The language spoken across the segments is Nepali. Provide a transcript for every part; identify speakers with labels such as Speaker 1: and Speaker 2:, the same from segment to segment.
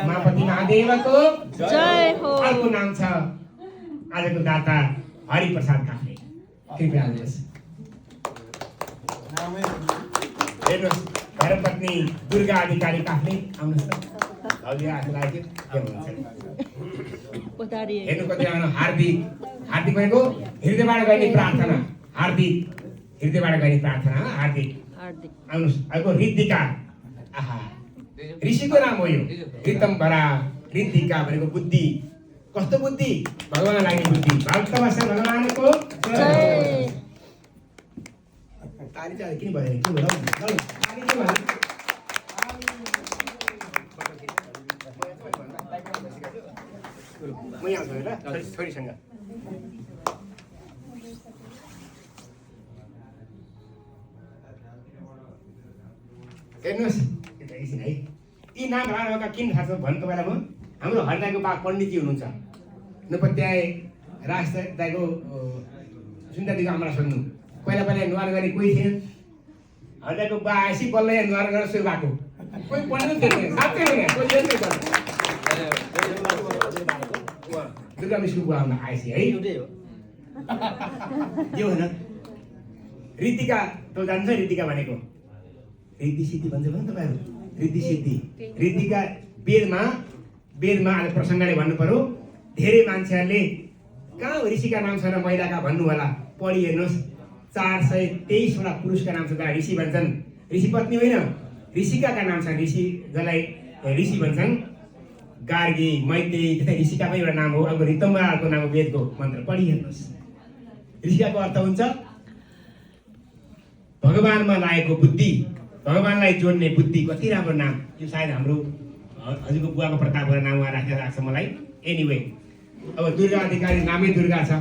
Speaker 1: उमापति महादेवको
Speaker 2: जय हो।
Speaker 1: अर्को नाम छ आजको दाता हरिप्रसाद काफ्ले। कृपया आउनुहोस्। हेर्नुहोस् धर्मपत्नी दुर्गा अधिकारी काफ्ले आउनुहोस्। हजुर आफू लाग्यो के हुनुहुन्छ हेर्नु कतिजना हार्दिक भनेको हृदयबाट गर्ने प्रार्थना। हार्दिक हृदयबाट गर्ने प्रार्थना। हार्दिक आउनुहोस्। अर्को रिद्धिका। आहा ऋषिको नाम हो यो। रितम्बरा रिद्धिका भनेको बुद्धि। कस्तो बुद्धि? भगवान लाग्ने बुद्धि। भक्तवश भगवानको जय। ताली चाहिँ किन भयो? के भयो? ताली के भयो? म यहाँ छु ल छोरीसँग। हेर्नुहोस् एकछिन है। यी नाम राणाका किन थाहा छ भन्नु तपाईँलाई म? हाम्रो हरिदाको बा पण्डितजी हुनुहुन्छ नपत्याए राजदाको सुन्दरजीको आमा सोध्नु। पहिला नुहार गर्ने कोही थिएन। हरिदाको बा आएपछि बल्ल यहाँ नुहार गरेर सुरु भएको। कोही पण्डित थिएन। साँच्चै हो यहाँ कोही थिएन। दुर्गा मिसको बुवा आउन आएपछि है यो होइन। ऋतिका त जान्छ ऋतिका भनेको रिद्धि सिद्धि भन्छ भने तपाईँहरू रिद्धि सिद्धि। ऋतिका वेदमा आज प्रसङ्गले भन्नु पर्यो। धेरै मान्छेहरूले कहाँ ऋषिका नाम छैन महिलाका भन्नु होला। पढी हेर्नुहोस् 423वटा पुरुषका नाम छ। ऋषि भन्छन्। ऋषि पत्नी होइन ऋषिकाका नाम छन्। ऋषि जसलाई ऋषि भन्छन्। गार्गी मैत्री त्यस्तै ऋषिकाकै एउटा नाम हो। अब रितम्बराको नाम हो। वेदको मन्त्र पढी हेर्नुहोस्। ऋषिकाको अर्थ हुन्छ भगवानमा लागेको बुद्धि। भगवानलाई जोड्ने बुद्धि। कति राम्रो नाम यो। सायद हाम्रो हजुरको बुवाको प्रतापबाट नाम उहाँ राखेर राख्छ मलाई। एनिवे अब दुर्गा अधिकारी नामै दुर्गा छ।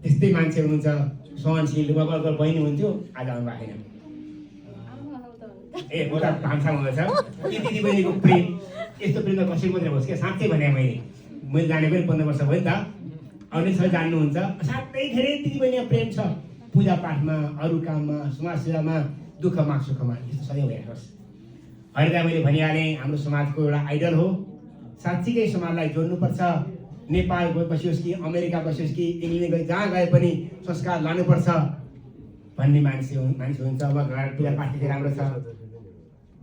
Speaker 1: त्यस्तै मान्छे हुनुहुन्छ सहनशील। उहाँको बहिनी हुन्थ्यो आज आउनु भएको छैन। ए म त भान्सा हुँदैछ। यी दिदी बहिनीको प्रेम यस्तो प्रेम त कसैको मात्रै होस् क्या। साँच्चै भने मैले जानेको 15 वर्ष भयो नि त। अरूले सबै जान्नुहुन्छ। साथै धेरै दिदी बहिनीको प्रेम छ। पूजापाठमा अरू काममा समाज सेवामा दुःखमा सुखमा यस्तो सधैँ हेर्नुहोस्। हरिदा मैले भनिहालेँ हाम्रो समाजको एउटा आइडल हो। साँच्चीकै समाजलाई जोड्नुपर्छ। नेपाल बसियोस् कि अमेरिका बसियोस् कि इङ्ग्ल्यान्ड गए जहाँ गए पनि संस्कार लानुपर्छ भन्ने मान्छे हुन्छ। अब घर पूजापाठ चाहिँ राम्रो छ।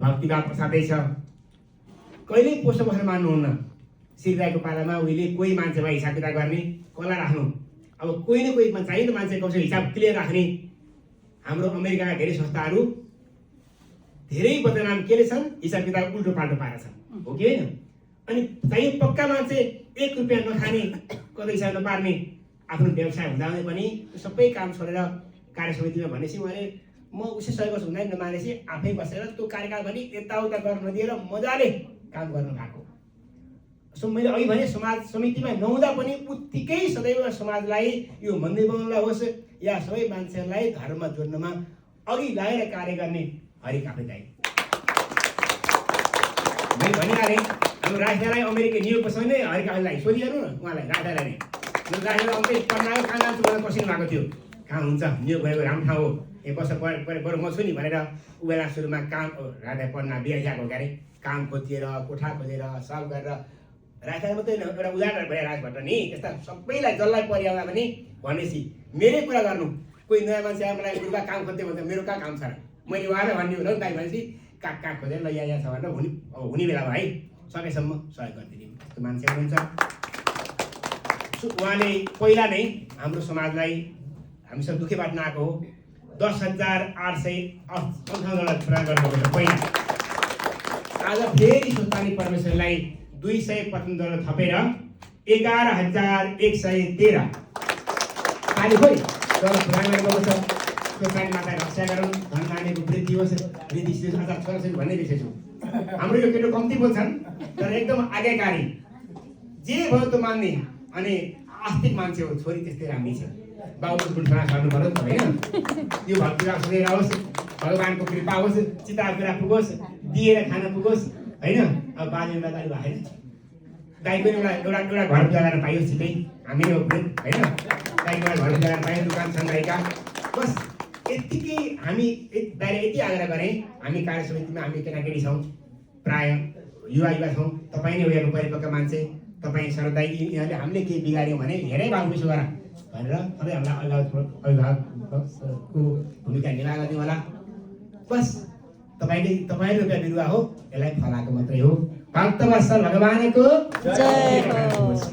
Speaker 1: भक्तिभाव प्रसादै छ। कहिल्यै पोषण बसेर मान्नुहुन्न। सिरदाईको पालामा उहिले कोही मान्छेमा हिसाब किताब गर्ने कसलाई राख्नु। अब कोही न कोही चाहियो नि मान्छे कसैको हिसाब क्लियर राख्ने। हाम्रो अमेरिकाका धेरै संस्थाहरू धेरै बदनाम केले छन्? हिसाब किताब उल्टो पाल्टो पारेका छन् हो कि होइन? अनि चाहियो पक्का मान्छे 1 रुपियाँ नखाने कतै हिसाब नपार्ने आफ्नो व्यवसाय हुँदा पनि सबै काम छोडेर कार्य समितिमा भनेपछि उहाँले म उसै सहयोग गर्छु हुँदैन नमानेपछि आफै बसेर त्यो कार्यकाल पनि यताउता गर्न नदिएर मजाले काम गर्नु भएको। सो मैले अघि भने समाज समितिमा नहुँदा पनि उत्तिकै सदैव समाजलाई यो मन्दिर बनाउनलाई होस् या सबै मान्छेहरूलाई धर्ममा जोड्नमा अघि लागेर कार्य गर्ने हरि काफ्ले दाइ। मैले भनिहालेँ हाम्रो राजधानीलाई अमेरिका न्युयोर्कको सँगै हरि काफ्लेलाई सोधिहेर्नु न। उहाँलाई राजधानीलाई राजधानी आउँदै पन्नाको कहाँ जान्छु भनेर पसिनु भएको थियो। कहाँ हुन्छ न्युयोर्क भएको राम्रो ठाउँ हो। 1 वर्ष बरु म छु नि भनेर ऊ बेला सुरुमा काम राजा पन्ना बिहाको गरे काम खोजिएर कोठा खोजेर सब गरेर राजधानी मात्रै एउटा उदाहरण भयो राजबाट नि। त्यस्ता सबैलाई जसलाई परिआउँदा पनि भनेपछि मेरै कुरा गर्नु। कोही नयाँ मान्छे आएर मलाई गुरुबा काम खोज्दै भन्छ मेरो कहाँ काम छ र मैले उहाँलाई भन्ने होला नि। दाइ भनेपछि कहाँ खोजेर ल यहाँ छ भनेर हुने बेला भयो है सकेसम्म सहयोग गरिदिने त्यस्तो मान्छे हुनुहुन्छ। उहाँले पहिला नै हाम्रो समाजलाई हामीसँग दुःखै बाट्न आएको हो। 10,858 प्रदान गर्नुभएको छ पहिला। आज फेरि सुल्तानी परमेश्वरलाई $255 थपेर 11,113 ताली खोइ प्रदान गर्नुभएको छ। सुल्तानी माता रक्षा गरौँ। धन नानीको वृद्धि होस्। वृद्धि आचार छोराछोरी भन्ने बिर्सेछु। हाम्रो यो केटो कम्ती बोल्छन् तर एकदम आज्ञाकारी जे भयो त्यो मान्ने अनि आस्तिक मान्छे हो। छोरी त्यस्तै राम्री छ। बाबुको गुणफला गर्नु पर्यो नि होइन? यो भक्तिभाव सधैँ रहोस्। भगवानको कृपा होस्। चिता कुरा पुगोस्। दिएर खान पुगोस् होइन? अब बाजेमा दाइ भएन दाइको एउटा घर पूजा गर्न पाइयोस् छिटै। हामी नै हो होइन? दाइको घर पूजा गर्न पाइयो। दुकान छन् दाइका। बस यतिकै हामी बाहिर यति आग्रह गरेँ। हामी कार्य समितिमा हामी केटाकेटी छौँ प्राय युवा छौँ, तपाईँ नै हो एउटा परिपक्व मान्छे, तपाईँ श्रद्धा यिनीहरूले हामीले केही बिगाड्यौँ भने हेरै बाबुसो गर भनेर सधैँ हामीलाई अभिभावकको भूमिका निर्वाह गरिदिउँ होला। बस तपाईँले रुपियाँ बिरुवा हो, यसलाई फलाएको मात्रै हो। भक्तवत्सल भगवानको
Speaker 2: जय हो।